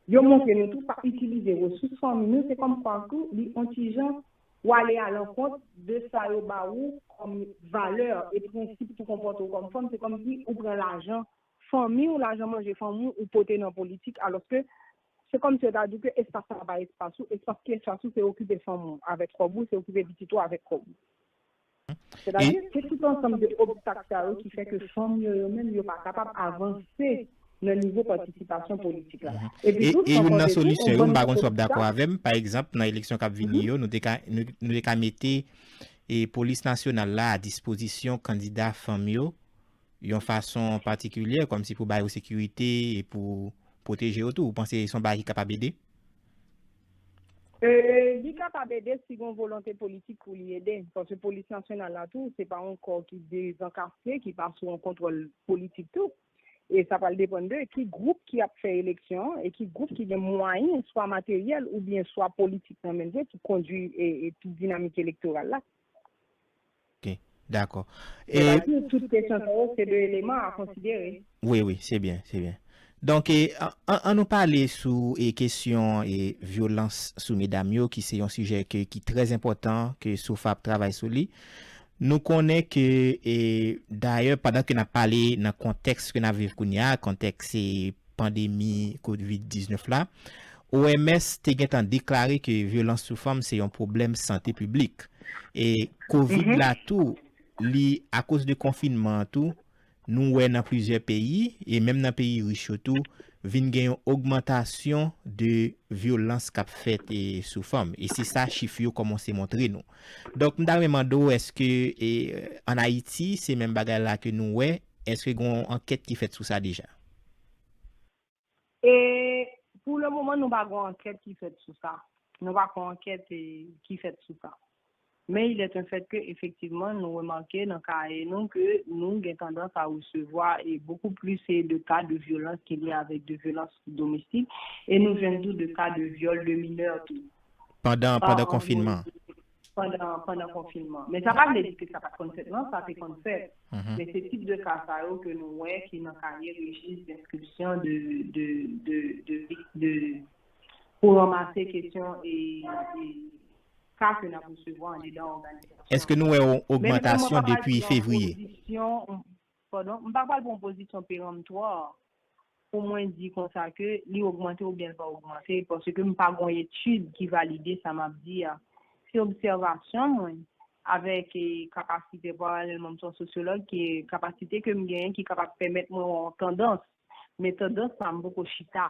yo montre nou tou pa itilize resous fanmi nou, se kòm kwa tou, li on ti jan w ale alankont de sa yo ba ou kòm valè e prensip pou konpòte w kòm fanm, se kòmsi ou pran lajan fanmi w, lajan manje fanmi w, ou pote nan politik, alòske se kòmsi yo ta di w ke espas sa pa espas ou, espas ki espas ou se okipe fanm ou avèk kòb ou, se okipe pitit ou avèk kòb ou. Sètadi, se tout ansanm de obstak sa yo ki fè ke fanm yo, yo menm, yo pa kapab avanse nan nivo patisipasyon politik la. Epi E, tou, e san youn nan konte tou, solisyon yon yo, m bann pa konn si w ap dakò obstak. Avè m, pa egzanp, nan eleksyon k ap vini yo, nou te ka, nou, nou te ka mete e polis nasyonal la a dispozisyon kandida fanm yo yon fason patikilye, kòmsi pou ba yo sekirite e pou pwoteje yo tou. Ou panse se yon bagay ki kapab ede? E, li kapab ede si gen yon volonte politik pou li ede. Paske polis nasyonal la tou, se pa yon kò ki dezankastre, ki pa sou yon kontwòl politik tou. E sa pral depann de ki gwoup ki ap fè eleksyon an e ki gwoup ki gen mwayen, swa materyèl oubyen swa politik nan men yo pou kondui e, e tout dinamik elektoral la. Ok, dakò. E, Sètadi, tout kesyon sa yo, se de eleman a konsidere. Wi, wi, se byen, se byen. Donk, e, an, an, an nou pale sou e, kesyon e, vyolans sou medam yo, ki se yon sijè ke, ki trè enpòtan, ke SOFA ap travay sou li. Nou konnen ke, e, dayè, pandan ke n ap pale nan kontèks ke n ap viv kounye a, kontèks e, pandemi kovid diznèf la, O M S te gentan deklare ke vyolans sou fanm se yon pwoblèm sante piblik. E kovid la tou, li, akoz de konfinman an tou, nou wè nan plizyè peyi, e menm nan peyi rich yo tou, vin gen yon ogmantasyon de vyolans k ap fèt e, sou fanm. E se sa chif yo kòmanse montre nou. Donk, m ta renmen mande w, èske e, ann Ayiti, se menm bagay la ke nou wè? Èske gen yon ankèt ki fèt sou sa deja? E pou le moman, nou pa gen yon ankèt ki fèt sou sa. Nou pa gen yon ankèt e, ki fèt sou sa. Men il est un fait que, efektivman, nou remake nan kaye nou ke nou gen tandans a resevwa e beaucoup plus e de cas de violence ki lye avèk de violence domestique e nou jwenn tou de cas de viol de mineurs tou. Pandan, pandan konfinman. Pandan, pandan konfinman. Men sa pa vle di ke sa pa t konn fèt, non, sa te konn fèt. Men se tip de ka sa yo ke nou wè ki nan kaye rejis denskripsyon de, de, de, de, de, de, pou ranmase kesyon e, e ka ke n ap resevwa andedan òganizasyon. Èske nou wè yon ogmantasyon depi fevriye? Padon, m pa pral pran yon pozisyon peremptoire pou mwen di konsa ke li ogmante oubyen l pa ogmante, paske m pa gen yon etid ki valide sa m ap di a. Se obsèvasyon mwen avèk e, kapasite, paralèlman, m se yon sosyològ, ki kapasite ke m genyen ki kapab pèmèt mwen wè yon tandans. Men tandans sa, m poko chita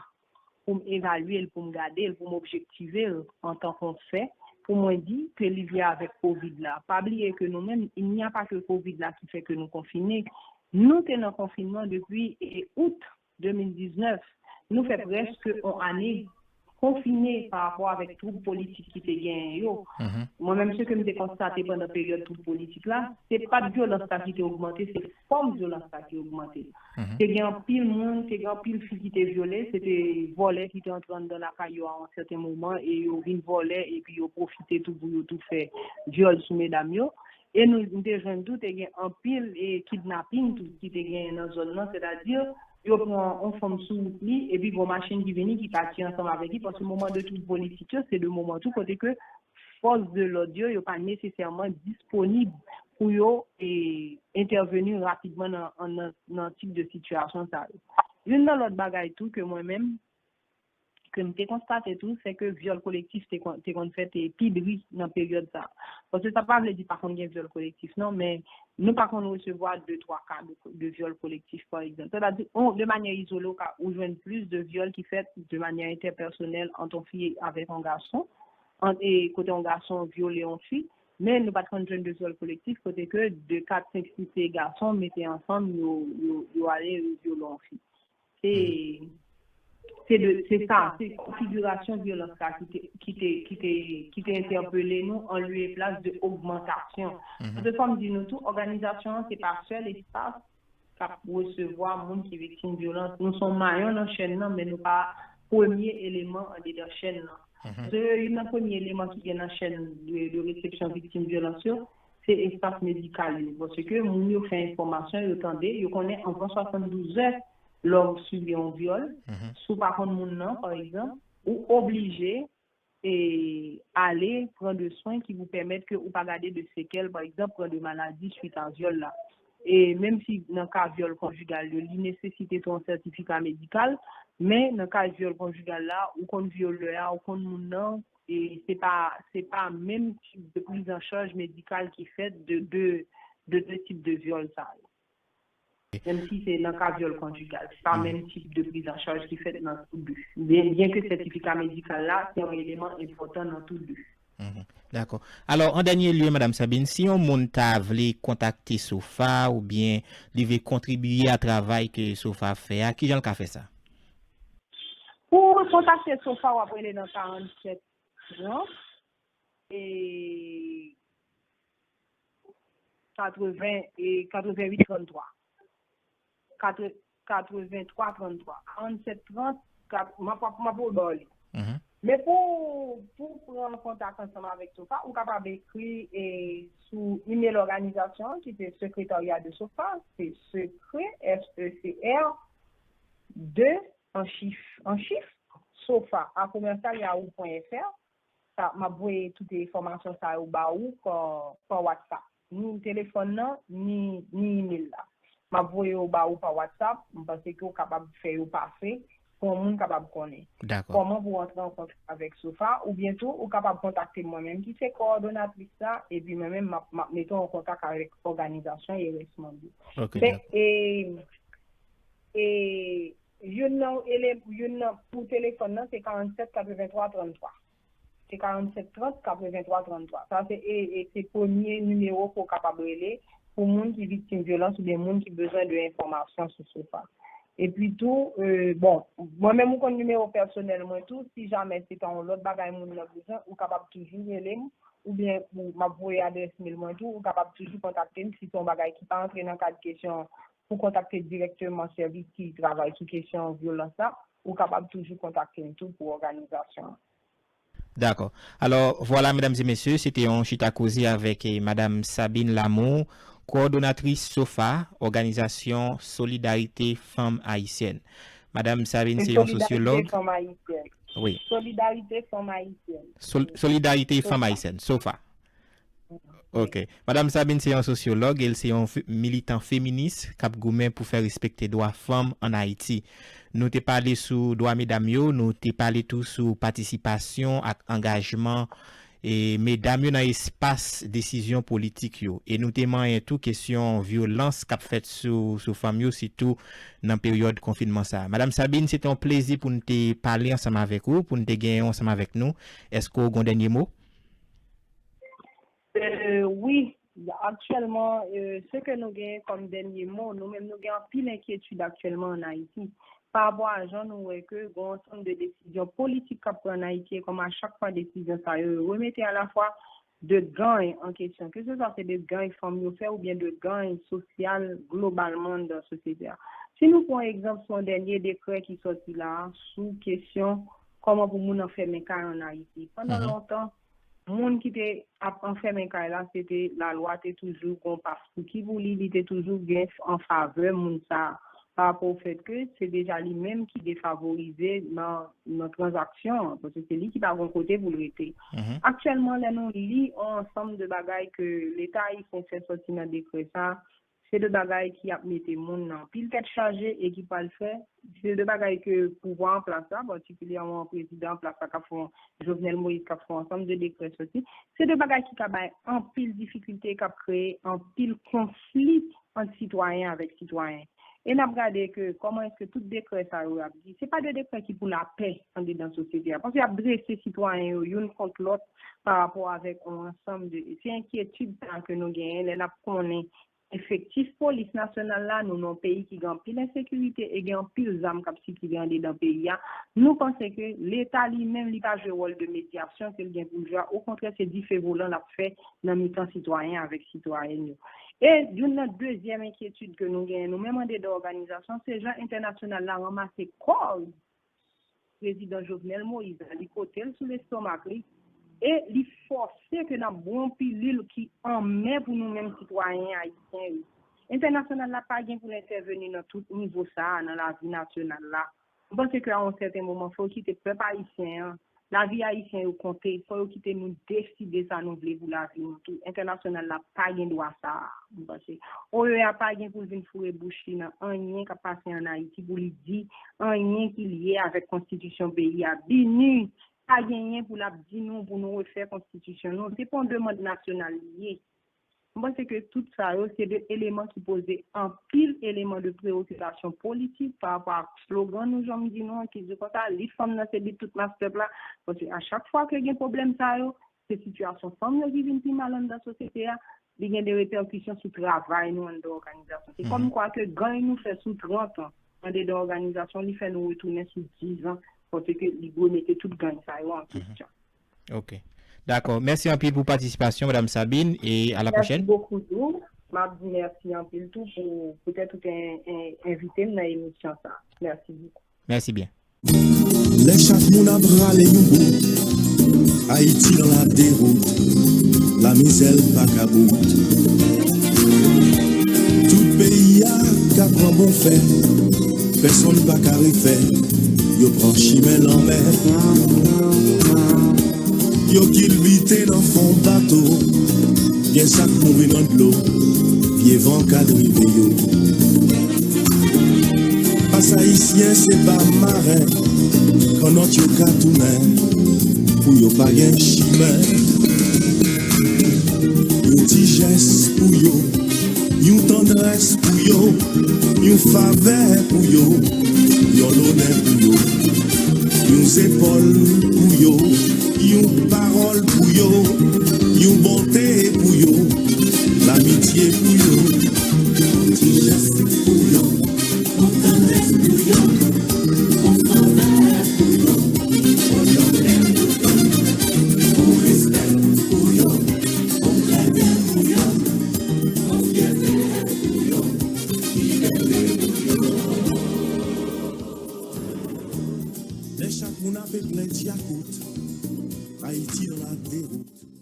pou m evalye l, pou m gade l, pou m objektive l antan ke yon fè, pou mwen di ke li lye avèk kovid la. Pa bliye ke nou menm, il n'y a pas que kovid la ki fè ke nou konfine. Nou te nan konfinman depi e, out de mil diznèf. Nou fè prèske yon ane konfine pa rapò avèk twoub politik ki te genyen yo. Mwen menm, se ke m te konstate pandan peryòd twoub politik la, se pa t vyolans la ki te ogmante, se fòm vyolans la ki ogmante. Te gen anpil moun, te gen anpil fi ki te vyole, se te vòlè ki te antre anndan lakay yo a yon sèten moman e yo vin vòlè epi yo pwofite tou pou yo tou fè vyòl sou medam yo. E nou, nou te jwenn tou, te gen anpil e kidnaping tou ki te genyen nan zòn nan, sètadi yo pran yon fanm sou wout li, epi gon machin ki vini ki pati ansanm avèk li, paske moman de twoub politik yo, se de moman tou kote ke fòs de lòd yo, yo pa nesesèman disponib pou yo e, entèveni rapidman nan, nan, nan tip de sitiyasyon sa yo. Youn nan lòt bagay tou ke mwen menm, ke m te konstate tou, se ke vyòl kolektif te kon- te konn fèt e pi dri nan peryòd sa. Paske sa pa vle di pa konn gen vyòl kolektif non, men nou pa konn resevwa de twa ka de, de vyòl kolektif, pa egzanp. Sètadi, on, de manyè izole, ou ka ou jwenn plis de vyòl ki fèt de manyè entèpèsonèl ant yon fi avèk yon gason, ant, e kote yon gason vyole yon fi, men nou pa t konn jwenn de vyòl kolektif kote ke de, kat, senk, sis se gason mete ansanm, yo, yo, yo ale, yo vyole yon fi. Se se de se sa, se konfigirasyon vyolans la ki te ki te ki te ki te entèpele nou an lye e plas de ogmantasyon. Paske fò m di nou tou, òganizasyon an se pa sèl espas k ap resevwa moun ki viktim vyolans. Nou se yon mayon nan chèn nan, men nou pa premye eleman andedan chèn nan. Paske youn nan premye eleman ki gen nan chèn de, de resepsyon viktim vyolans yo, se espas medikal yo. Paske moun yo fè enfòmasyon, yo tande, yo konnen anvan swasanndouz è, lè w sibi yon vyòl, si w pa konn moun nan, pa egzanp, ou oblije e ale pran de swen ki pou pèmèt ke ou pa gade de sekèl, pa egzanp, pran de maladi swit a vyòl la. E menm si nan ka vyòl konjigal yo, li nesesite tou yon sètifika medikal, men nan ka vyòl konjigal la, ou konn vyolè a, ou konn moun nan, e se pa, se pa menm tip de priz an chaj medikal ki fèt de, de, de de tip de vyòl sa yo. Menm si se nan ka vyòl konjigal, se pa menm tip de priz an chaj ki fèt nan tou de. Byen, byen ke sètifika medikal la, se yon eleman enpòtan nan tou de. Dakò. Alò, an dènye lye, Madam Sabine, si yon moun ta vle kontakte sofa oubyen li vle kontribiye a travay ke sofa ap fè a, kijan l ka fè sa? Pou kontakte sofa, w ap rele nan karannsèt trant e katreven e katreven uit tranntwa. Katreven twa tranntwa. Karannsèt trant, m ap, m ap ba w li. Men pou, pou pran kontak ansanm avèk sofa, ou kapab ekri e, sou imel òganizasyon an ki se sekretarya de sofa, se sekre, S E C R, de, an chif, an chif, sofa a commercial yahoo point F R. Sa, m ap voye tout enfòmasyon sa yo ba ou pa, pa WhatsApp. Ni telefòn nan, ni, ni imel la. M ap voye yo ba ou pa WhatsApp, m panse ke w kapab fè yo pase pou yon moun kapab konnen. Kòman pou w antre an kontak avèk sofa, oubyen tou, ou kapab kontakte mwen menm ki se kowòdonatris la, epi mwen menm m ap, m ap mete w an kontak avèk òganizasyon e rès manm yo. Men, e, e, youn nan, ele, youn nan, pou telefòn nan, se karannsèt katreven twa tranntwa. Se karannsèt trant katreven twa tranntwa. Sa se, e, e se premye nimewo ke w kapab rele pou moun ki viktim vyolans oubyen moun ki bezwen de enfòmasyon sou sofa. Epi tou, e, bon, mwen menm ou konn nimewo pèsonèl mwen tou, si jamè se ta yon lòt bagay moun nan bezwen, ou kapab toujou rele m, oubyen ou, m ap voye adrès mel mwen tou, ou kapab toujou kontakte m si se yon bagay ki pa antre nan kad kesyon pou kontakte dirèkteman sèvis ki travay sou kesyon vyolans la, ou kapab toujou kontakte m tou pou òganizasyon an. Dakò. Alò, vwala, medam e mesye, se te yon chita koze avèk, eh, Madam Sabine Lamour, kowòdonatris sofa, òganizasyon Solidarite Fanm Ayisyèn. Madam Sabine se yon sosyològ. Wi. Solidarite Fanm Ayisyèn. Solidarite Fanm Ayisyèn, sofa. Ok. Madam Sabine se yon sosyològ e l se yon militan feminis k ap goumen pou fè respekte dwa fanm ann Ayiti. Nou te pale sou dwa medam yo, nou te pale tou sou patisipasyon ak angajman e medam yo nan espas desizyon politik yo. E nou te manyen tou kesyon vyolans k ap fèt sou, sou fanm yo, sitou nan peryòd konfinman sa a. Madam Sabine, se te yon plezi pou n te pale ansanm avèk ou, pou n te genyen w ansanm avèk nou. Èske w gen yon dènye mo? Wi, aktyèlman, se ke nou genyen kòm dènye mo, nou menm nou gen anpil enkyetid aktyèlman ann Ayiti. Pa rapò a jan nou wè ke gen yon ansanm de desizyon politik k ap pran ann Ayiti, e kòman a chak fwa desizyon sa yo, yo remete alafwa de gany an kesyon, keseswa se de gany fanm yo fè oubyen de gany sosyal globalman anndan sosyete a. Si nou pran egzanp sou yon dènye dekrè ki sòti la a sou kesyon kòman pou moun anfèmen kay ann Ayiti. Pandan lontan, moun ki te ap anfèmen kay la, se te lalwa te toujou gen yon paspouki pou li, li te toujou gen an favè moun sa a. pa rapò o fèt ke se deja li menm ki defavorize nan, nan tranzaksyon an, paske se li ki pa gon kote pou l rete. Aktyèlman, lè nou li yon ansanm de bagay ke Leta ayisyen fè sòti nan dekrè sa, se de bagay ki ap mete moun nan anpil tèt chaje e ki pral fè, se de bagay ke pouvwa an plas la, patikilyèman prezidan an plas la k ap fè yon, Jovenel Moïse k ap fè yon ansanm de dekrè sòti, se de bagay ki ka bay anpil difikilte, k ap kreye anpil konfli ant sitwayen avèk sitwayen. E n ap gade ke kòman èske tout dekrè sa yo ap di, se pa de dekrè ki pou lapè andedan sosyete a, paske y ap drese sitwayen yo youn kont lòt pa rapò avèk yon ansanm de, se enkyetid sa ke nou genyen lè n ap konnen efektif polis nasyonal la, nou nan yon peyi ki gen anpil ensekirite e gen anpil zam k ap sikile andedan peyi a. Nou panse ke Leta li menm, li pa jwe wòl de medyasyon ke l gen pou l jwe a. Okontrè, se dife volan l ap fè nan mitan sitwayen avèk sitwayèn yo. E youn nan dezyèm enkyetid ke nou genyen, nou menm andedan òganizasyon, se jan entènasyonal la ranmase kòz prezidan Jovenel Moïse la, li pote l sou lestomak li, e li fòse ke n ap bwè yon pilil ki anmè pou nou menm sitwayen ayisyen yo. Entènasyonal la pa gen pou l entèveni nan tout nivo sa a, nan lavi nasyonal la. M panse ke a yon sèten moman, fò yo kite pèp ayisyen an, lavi ayisyen yo konte, fò yo kite nou deside sa nou vle pou lavi nou tou. Entènasyonal la pa gen dwa sa a, m panse. O E A pa gen pou l vin foure bouch li nan anyen k ap pase ann Ayiti pou li di anyen ki lye avèk konstitisyon peyi a. BINUH pa genyen pou l ap di nou pou nou refè konstitisyon nou. Se pa yon demann nasyonal li ye. M panse ke tout sa yo, se de eleman ki poze anpil eleman de preyokipasyon politik pa rapò ak slogan nou, jan m di nou an, ki di konsa, lit fanm nan se lit tout mas pèp la. Paske a chak fwa ke gen pwoblèm sa yo, se sitiyasyon fanm yo ki vin pi mal anndan sosyete a, li gen de repèkisyon sou travay nou anndan òganizasyon. Se kòmkwa ke gany nou fè sou trant an andedan òganizasyon, li fè nou retounen sou diz an, paske li remete tout gany sa yo an kesyon. Ok. Dakò. Mèsi anpil pou patisipasyon, Madam Sabine, e a la pwochèn. Mèsi bokou tou. M ap di mèsi anpil tou pou poutèt ou te en- en- envite m nan emisyon sa. Mèsi bokou. Mèsi byen. Lè chak moun ap rale yon bout, Ayiti nan la dewout, lamizè l pa ka bout. Tout peyi a ka pran bon fè, pèsonn pa ka refè, yo pran chimen lanmè. Yo kilbite nan fon bato, gen sa k mouri nan dlo, pye van ka drive yo. Pas ayisyen se pa maren, kannòt yo ka tounen pou yo pa gen chimen. Yon ti jès pou yo, yon tandrès pou yo, yon favè pou yo, yon lonè pou yo, yon zepòl pou yo, yon pawòl pou yo, yon bonte pou yo, lamitye pou yo. Yon ti jès pou yo, yon tandrès pou yo, yon favè pou yo, yon lonè pou yo, yon respè pou yo, yon krèdit pou yo, yon fyète pou yo, libète pou yo. Lè chak moun ap plen dyakout, Ayiti nan la dewout.